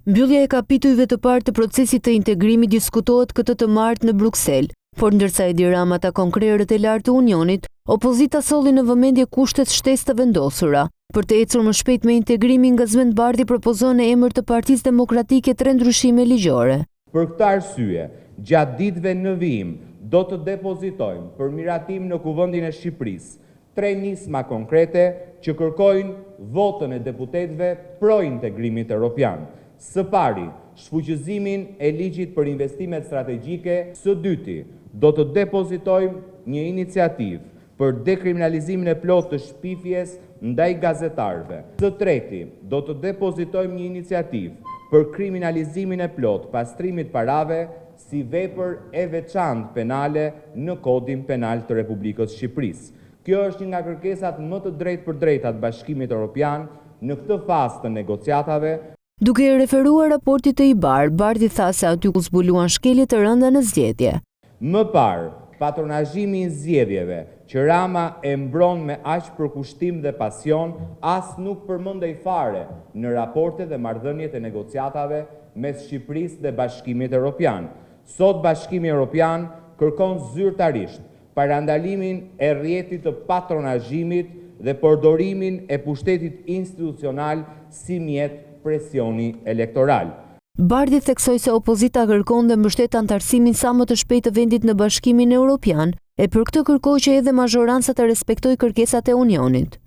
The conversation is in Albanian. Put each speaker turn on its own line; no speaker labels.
Mbyllja e kapitujve të parë të procesit të integrimit diskutohet këtë të martë në Bruksel, por ndërsa Edi Rama takon krerët e lartë të Unionit, opozita solli në vëmendje kushtet shtesë të vendosura. Për të ecur më shpejt me integrimin, Gazment Bardhi propozon në emër të Partisë Demokratike tre ndryshime ligjore.
Për këtë arsye, gjatë ditëve në vijim do të depozitojmë për miratim në Kuvendin e Shqipërisë tre nisma konkrete që kërkojnë votën e deputetëve pro integrimit europian. Së pari, shfuqizimin e ligjit për investimet strategjike, së dyti, do të depozitojmë një iniciativë për dekriminalizimin e plotë të shpifjes ndaj gazetarëve. Së treti, do të depozitojmë një iniciativë për kriminalizimin e plotë pastrimit parave si vepër e veçantë penale në Kodin Penal të Republikës së Shqipërisë. Kjo është një nga kërkesat më të drejtpërdrejta të Bashkimit Europian në këtë fazë të negociatave.
Duke iu referuar raportit të IBAR, Bardhi tha se aty u zbuluan shkelje të rënda në zgjedhje.
Më parë, patronazhimi i zgjedhjeve, që Rama e mbron me aq përkushtim dhe pasion, as nuk përmendej fare në raporte dhe marrëdhëniet e negociatave mes Shqipërisë dhe Bashkimit Europian. Sot Bashkimi Europian kërkon zyrtarisht parandalimin e rrjetit të patronazhimit dhe përdorimin e pushtetit institucional si mjet presioni elektoral.
Bardhi theksoi se opozita kërkon dhe mbështet anëtarësimin sa më të shpejtë të vendit në Bashkimin Europian, e për këtë kërkoi që edhe mazhoranca të respektojë kërkesat e Unionit.